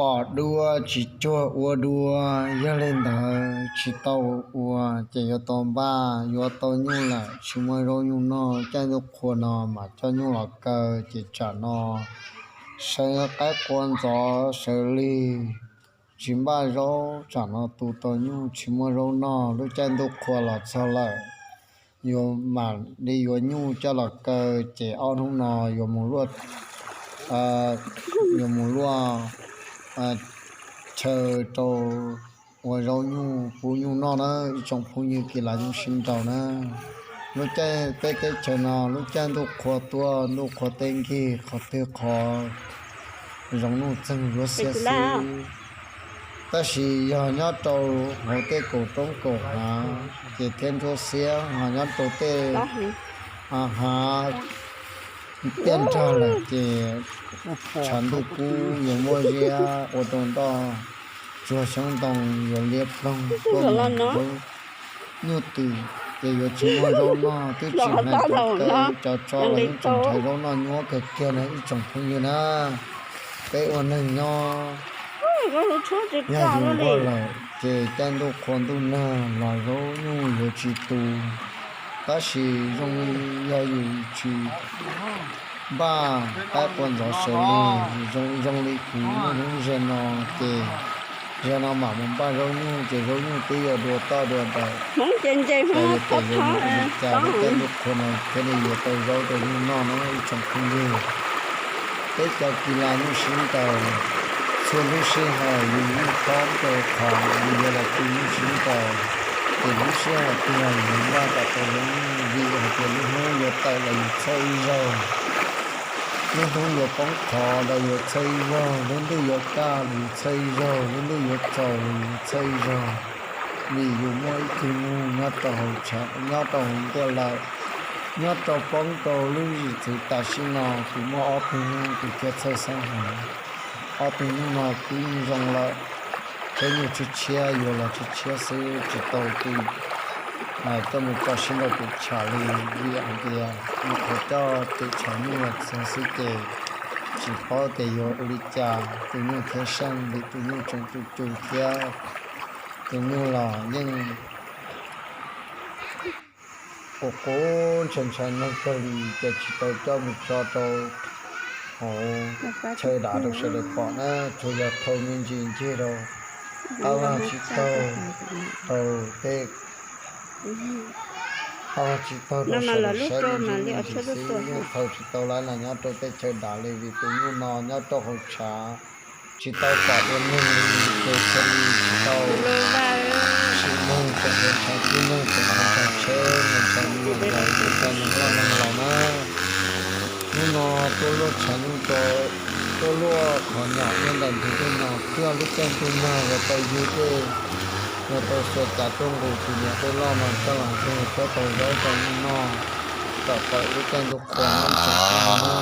Pom dua tsis cuag ua dua, yog li ntawd tsis tau ua ces yuav tau npaj, yuav tau nyuj lawm tsis muaj zaub nyuj noj, caij ntuj qhua no mas coj nyuj los kaw ces tsam no sawv qaib qua ntxov sawv lig, tsis npaj zaub, tsam no tu tau nyuj tsis muaj zaub noj. Lub caij ntuj qhua los txog lawm, yuav mam li yuav nyuj coj los kaw ces ob hnub no yuav mus luaj, yuav mus luaj chaw rau ua zaub nyuj pub nyuj noj na. Ib tsoom phooj ywg kis las nyuj sib nraus na, lub caij peb teb chaws no lub caij ntuj qhua tuaj ntuj qhua teb nkig, qhov twg qhov zoov nuj txeeg yuav xiab xwb. Tab sis yog nyob rau hauv tej kaum roob kaum hav ces thiab ntsuab xiab, ho nyob rau tej hav tiaj nrag lawm ces tshav ntuj kub yuav muaj ziab ua rau nroj tsuag xyoob ntoo yuav liab ploog tuaj mus zaub nyuj twm ces yuav tsis muaj zaub noj, twb tsis hais cov kaw cov tso los yeej tseem nrhiav zaub noj nyuaj kawg kiag na ib tsoom phooj ywg na. Peb ua neeg nyob yog yus nquag lawm ces caij ntuj qhua ntuj nag los zaub nyuj yuav tsis tu. Tab sis zoo li yog yus tsis npaj qaib qua ntxov sawv lig, zoo li kuv muaj hnub ze no ces zaum no mam mus npaj zaub nyuj ces zaub nyuj twb yuav dua toj dua ntawm, ces yuav pom yuav mus ua li cas lub caij ntuj qhua no thiaj li yuav tau zaub rau nyuj noj no ib tsoom phooj ywg. Peb cov kis las nyuj sib nraus, txhua lub sij hawm yus yeej paub rau qhov yus yog los tu nyuj sib nraus, ces lub sij hawm twg los yus npaj kom tau zaub nyuj, vim hais tias lub hnub yuav tawm los yus txhawj ib zaug, lub hnub yuav poob qho los yus txhawj ib zaug, lub ntuj yuav kaj los yus txhawj ib zaug, lub ntuj yuav tsaus los yus txhawj ib zaug. Vim yus muaj ib tug nyuj nyob rau hauv, nyob rau hauv nkuaj lawm, nyob rau poob rau lub zim txwv tam sim no kuv muaj ob tug nyuj kuv thiaj txhawj xeeb heev. Ob tug nyuj no kuj yeej zoo lawm, thiab nyuj tshiab tshiab yuav los tshiab tshiab xwb tsis tau tu coj mus tso sib nraus pem tsham li, vim hais tias nyuj qhuav coj pem tsham nyuj los txog xwb ces tsis paub tias yuav ua li cas tus nyuj thiaj seej, vim tus nyuj tseem tu tu thiab tus nyuj los yeej qus qus ntshai ntshai neeg kawg li ces tsis tau coj mus tso rau hauv chaw dav rau sawv daws pom na, tsuas yog thau me ntsis ncig rau qab vaj tsib taug rau tej qab vaj tsib taug rau sawv daws saib me ntsis xwb, yeej thau tsis tau lawm los nyob rau tej chaw dav li vim tus nyuj no nyob rau hauv tshav tsis tau pom dua neeg li, ces thiaj li tsis tau sim neeg tseem ua ntshav tib neeg tseem ua ntshav tsheb ua ntshav me nyuam yaus ua ntshav neeg loj neeg laus na. Hnub no tuaj luaj tshav nyuj rau, tuaj luaj qhov nyom nyob ntawm ntug dej no, twb yog lub caij ntuj nag yuav tau ywg dej, yuav tau xuas cav tuaj nqus tus niam dej loj no coj los zeg thiab tau zaub rau nyuj noj, kom tawm lub caij ntuj qhua no ib tsoom phooj ywg na.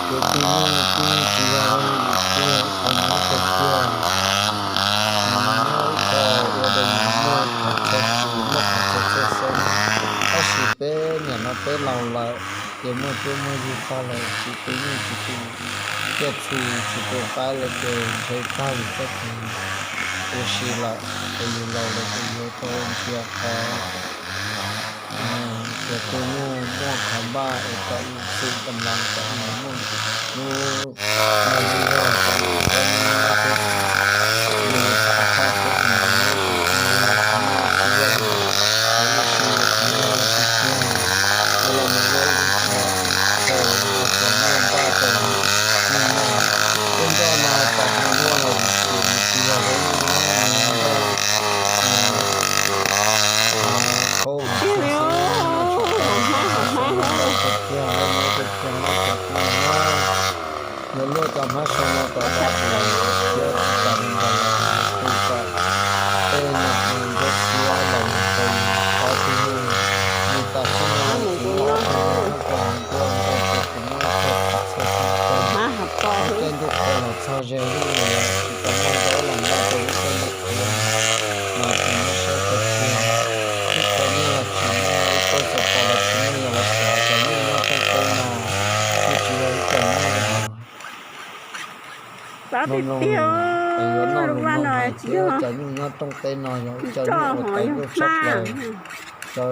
Kuv tus nyuj kuj yeej tsis yog zoo li yus tiag, qhov no ib qho tiag, nws muaj ib qho ua rau yus muaj qhov chaw xwm, muaj qhov chaw txhawj xeeb. Tab sis peb niam no peb laus lawm, ces muaj cuab muaj yig tag lawm, tsis tu nyuj tsis tu tiaj txhu tsis tu qaib lawm ces ntshe tag yus txoj kev ua si lawm, ces yus laus lawm ces yuav tau ntsia qhov tias tus nyuj muaj qhov npaj es kom yus xwm kam las kom yus muaj lub nqaij lub zog kom yus txhob muaj ib tug li thaum thaj tsam ntawd ib tug li tsis yog li, ces ua si yus qhov yog li tiag tiag, ua los mus ua ib tug chaw, chaw uas muaj npaj rau nyuj noj. Tej nroj no tas mus luaj los yus xwm yus tsis yog zaub nyuj na, nroj khaub heev xwb, noj tsis tau, noj tsis tau, noj tsis tau tiag, noj tsis tau tiag, noj tsis tau tiag na. Yuav luaj cov hmab sau no kom dab tsi los thiab tsis tas li ntawd los tu kom tej nyuam ntsuab xiab los mus rau ob tug nyuj, vim tam sim no kuv ob tug nyuj nyob rau hauv nkuaj ntau ces kuv muab ib txhia txhia txhia txhia, lub caij ntuj qhua los txog ze lub no tsis tau muaj zaub los noj rau lub caij ntuj qhua no ces nyuaj siab kawg kiag. Ib qho nyuj los tsis muaj, ib tug xov pos los tsis muaj, yog los xav cov nyuj nyob poob poob no, kuj tsis yog ib co nyuj li no. Tab tiag tiag, yuav noj lus no hais tias cov nyuj nyob rooj teb no yog cov nyuj uas teev lub sab plaws, cov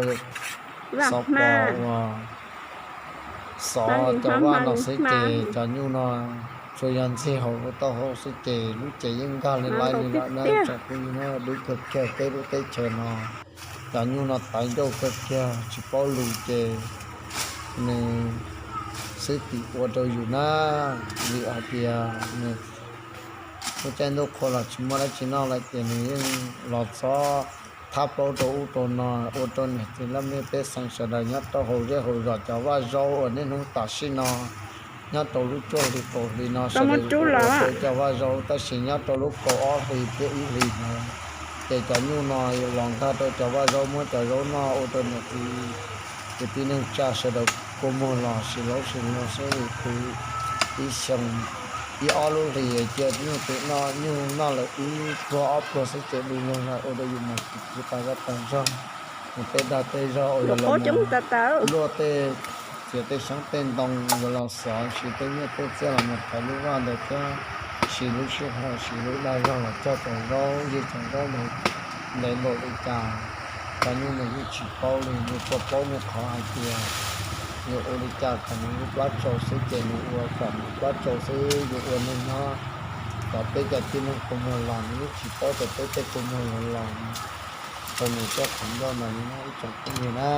xov pos uas xov cov vaj no xwb ces cov nyuj no tsuas yog ntxig hauv lub taub hau xwb ces lub cev yeej nkag li laib li lawm na tsoom phooj ywg na. Dub kawg kiag peb lub teb chaws no, cov nyuj no teev ncauj kawg kiag tsis paub lus ces nws xwb tim ua rau yus na, vim hais tias nws lub caij ntuj qhua los tsis muaj dab tsi noj lawm ces nws yeej los txob thab plaub rau ub rau no, ua rau niam txiv leej niam pej xeem sawv daws nyob rau hauv zej hauv zos cov vaj zaub uas niaj hnub tam sim no nyob rau lub cuaj hli kaum hli no sawv daws ua rau cov vaj zaub, tab sis nyob rau lub kaum ob hli thiab ib hlis no ces cov nyuj no los nkag rau cov vaj zaub muab cov zaub noj ua rau niam txiv kwv tij neej tsa sawv daws kua muag los sis laub sis luag xwb. Ib xyoo ib ob lub hlis cia nyuj twm noj, nyuj noj lawm ib pluag ob pluag xwb ces du lug lawm ua rau yus mus tsis tau zaj tau zog, mus tej dag tej zog uas yog luaj tej txiav tej xyoob tej ntoo yuav los xov siv tej nyiaj tej txiaj los mus thaiv lub vaj ntawd thiab siv lub sij hawm siv lub dag zog los cog cov zaub, yog cov zaub ntawd ntev npaum li cas, cov nyuj nws yeej tsis paub li. Nws tsuas paub nws qhov hais tias yuav ua li cas kom nws lub plab tsau xwb ces nws ua kom nws plab tsau xwb, yuav ua neeg nyob kom peb cov tib neeg kua muag los nws yeej tsis paub tias peb tej kua muag yuav los rau nws tej qhov ncauj ntawd li na ib tsoom phooj ywg na.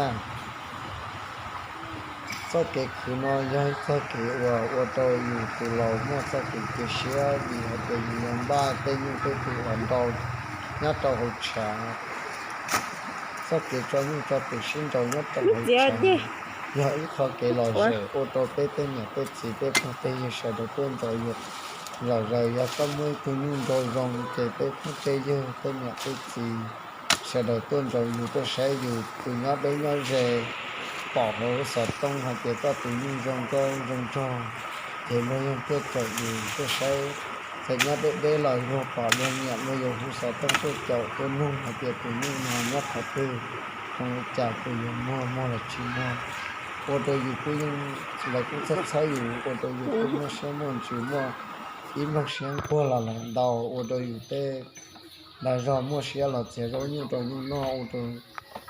Txoj kev khwv no yog ib txoj kev uas ua rau yus tus laus muaj txoj kev cia siab vim hais tias yus yuav npaj tej nyuj tej twm los nrau nyob rau hauv tshav. Txoj kev tso nyuj tso twm sib nrau nyob rau hauv tshav yog ib qho kev lom zem ua rau peb tej niam tej txiv tej pog tej yawg sawv daws tuaj nrog yus zom zaws. Yog koj muaj ib tug nyuj nrau zoo ces peb phooj tej ywg tej niam tej txiv sawv daws tuaj nrog yus tuaj saib yus tus nyob deb nyob ze, pom hauv lub xov tooj hais tias koj tus nyuj zoo nkauj zoo nraug, ces luag yeej tuaj caum yus tuaj saib. Txawm nyob deb deb los luag pom luag nyiam luag yuav hu xov tooj tuaj caum tuaj nug hais tias tus nyuj no nyob qhov twg, zoo li cas, tus yuav muag muag los tsis muag, ua rau yus kuj yeej, lawv kuj txhawb txhawb yus ua rau yus kuj muaj siab muaj ntsws muaj ib nplooj siab nquag los lawm ntau ua rau yus tej dag zog muaj siab los txiav zaub nyuj rau nyuj noj ua rau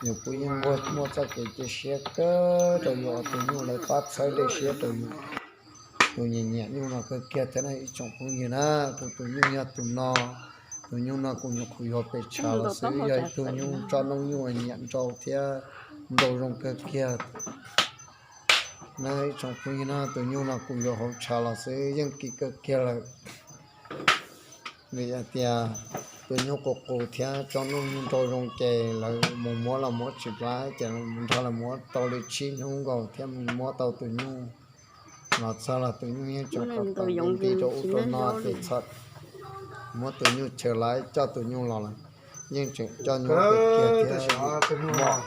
yus kuj yeej muaj txoj kev cia siab kawg rau yus tus nyuj lawv pab txhawb dej siab rau yus tus nyiam nyiam nyuj no kawg kiag thiab na ib tsoom phooj ywg na. Kuv tus nyuj yog tus no, tus nyuj no kuv nyuam qhuav yuav pes tshav los xwb, yog ib tug nyuj tso nooj nyuj nyiam nrau thiab nrau zoo kawg kiag na ib tsoom phooj ywg na. Tus nyuj no kuv yuav hauv tshav los xwb yeej kim kawg kiag lawm. Vim hais tias tus nyuj qus qus thiab tso nooj nyuj nrau zoo ces lawv mus muab los muab tsis plab ces mus nrog lawv muab tau li tsib hnub nkaus thiaj mus muab tau tus nyuj. Los txog los tus nyuj yeej tseem kom tau nti rau ub rau no ces txhom muab tus nyuj chaws lawv coj tus nyuj los lawm. Yeej tseem coj nyuj pem kiag thiab,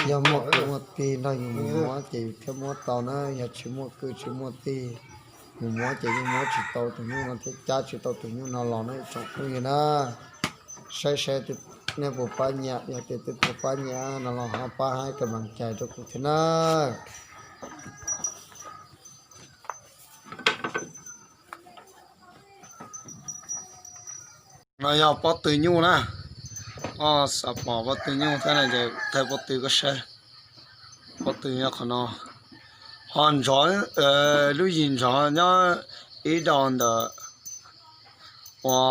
yog muaj kwv muaj tij nrog yus mus muab ces yus thiaj muab tau na, yog tsis muaj kwv tsis muaj tij mus muab ces yeej muab tsis tau tus nyuj no thiab cab tsis tau tus nyuj no los na ib tsoom phooj ywg na. Saib saib nej puas pab nyiam, yog tias twb puas pab nyiam no los ho pab hais kas mas cais rau kuv thiab na. No yog pob tw nyuj na. Koj xav pom pob tw nyuj thiab na ces thaij pob tw koj saib. Pob tw nyob qhov no, ho ntsov, lub yim ntsov nyob ib daus ntawm ua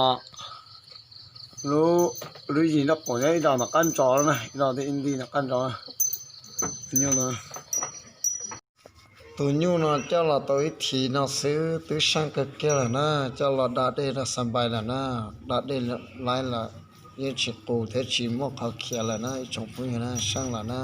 lub yim nraub qaum nyob ib daus ntawm qab ntsos na, ib daus tej ib nti ntawm qab ntsos. Nyuj tus nyuj no coj los tau ib thiv no xwb twb seej kawg kiag lawm na, coj los da dej rau xa npais lawm na, da dej laib lawm, yeej tsis qus thiab tsis muaj qhov khiav lawm na ib tsoom phooj ywg na, seej lawm na.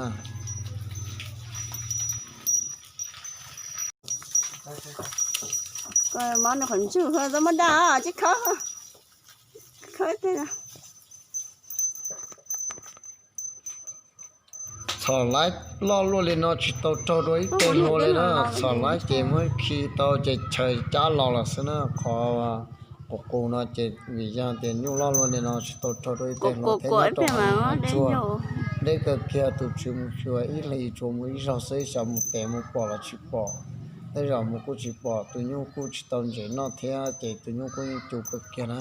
Txhom laib loj luaj li no tsis tau raug dua ib teg hlua li na, txhom laib ces muab khi tau ces chaws cab los lawm xwb na. Qhov qus qus no ces vim yog tias nyuj loj luaj li no tsis tau raug dua ib teg hlua thiab nyob rau hauv tsuag, deb kawg kiag, tus tswv mus xyuas ib hlis tsuas mus ib zaug xwb, xyov mus tes mus pom los tsis pom. Tej zaum mus kuj tsis pom, tus nyuj kuj tsis tau ntses noj thiab ces tus nyuj kuj yeej cu kawg kiag na.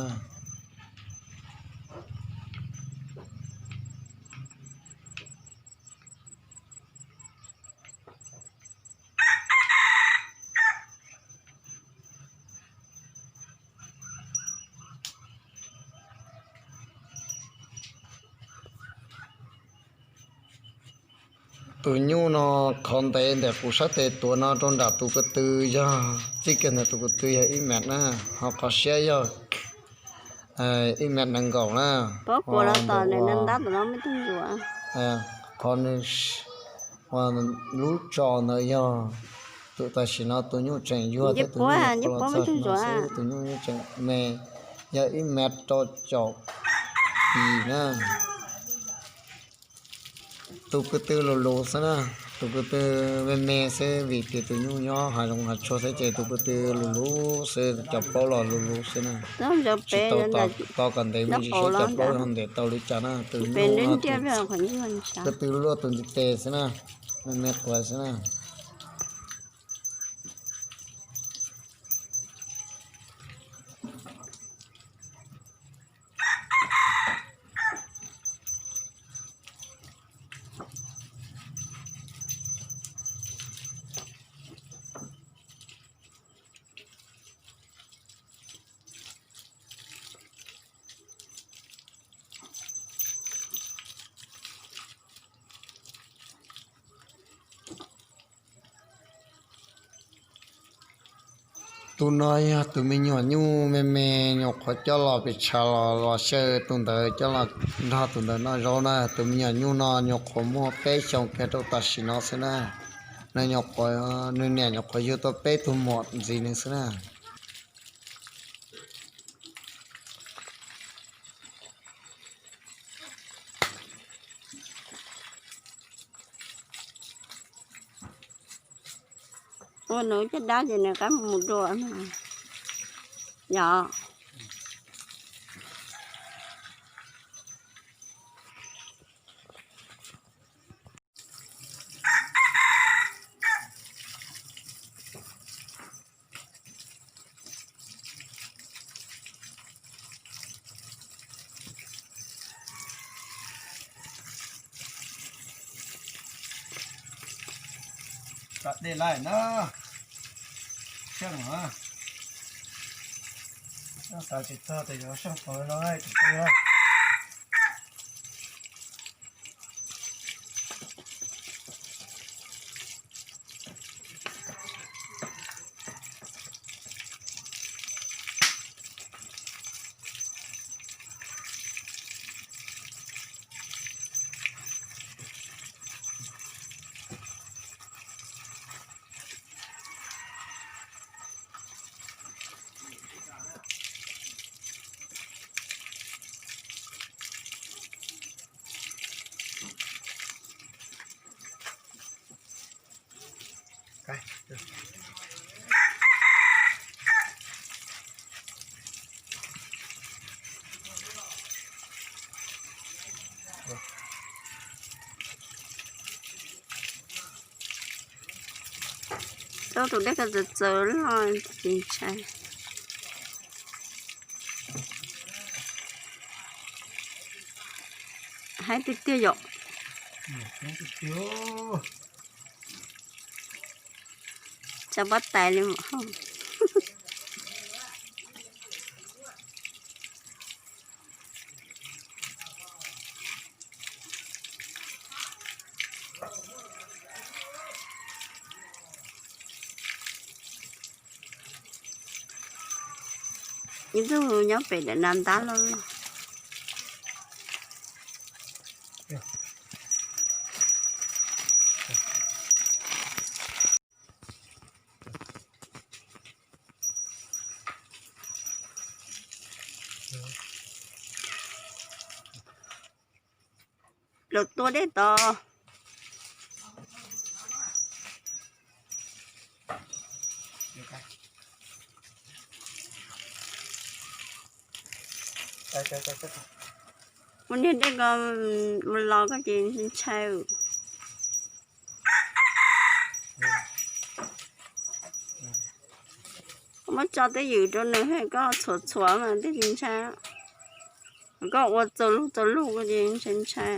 Tus nyuj no qhov ntev ntawm kuv sab tes tuav no rau nram tus ko tw yog, txij kiag ntawm tus ko tw yog ib mev na, ho qhov siab yog ib mev nees nkaum na. Qhov nws, lub tso ntawd yog tus tam sim no tus nyuj tseem yuag thiab tus nyuj txog no xwb, tus nyuj yeej tseem me, yog ib mev rau caum pis na. Tus ko tw lus lus xwb na, tus ko tw me me xwb vim tias tus nyuj nyob hav zoov hav tsuag xwb ces tus ko tw lus lus xwb, cov plaub los lus lus xwb na. Tsis tau to kom ntev me ntsis seb cov plaub ho ntev tau li cas na. Tus nyuj no, ko tw luaj tus ntiv tes xwb na, me me quav xwb na. Tus no yog tus me nyuam nyuj me me nyuam qhuav coj los pes tshav los los xyaw tus ntawd coj los nrog tus ntawd noj zaub na. Tus me nyuam nyuj no nyuam qhuav muaj peb xyoos kiag rau tam sim no xwb na. Nws nyuam qhuav, nws niam nyuam qhuav yug tau peb tug muam ntxiv nws xwb na. Ua nws caj dab ces nws qab mus dua na. Yog. Dej laij na, sij hawm, xav tsis txog tias yuav sij hawm no tsis pub. Tau tus dej ko txawv txawv los tsis ntshai. Haib tiag tiag yom. Tsa pob tais li mas. Ib tug nyob pem daim nas ntab loj loj. Los tua dej tod. Ua niag dej ko mus los koj ces ntshai. Muab tso twj ywm rau nws, koj txhuam txhuam mas twb tsis ntshai. Koj ua txaus lug txaus lug ces ntshai ntshai.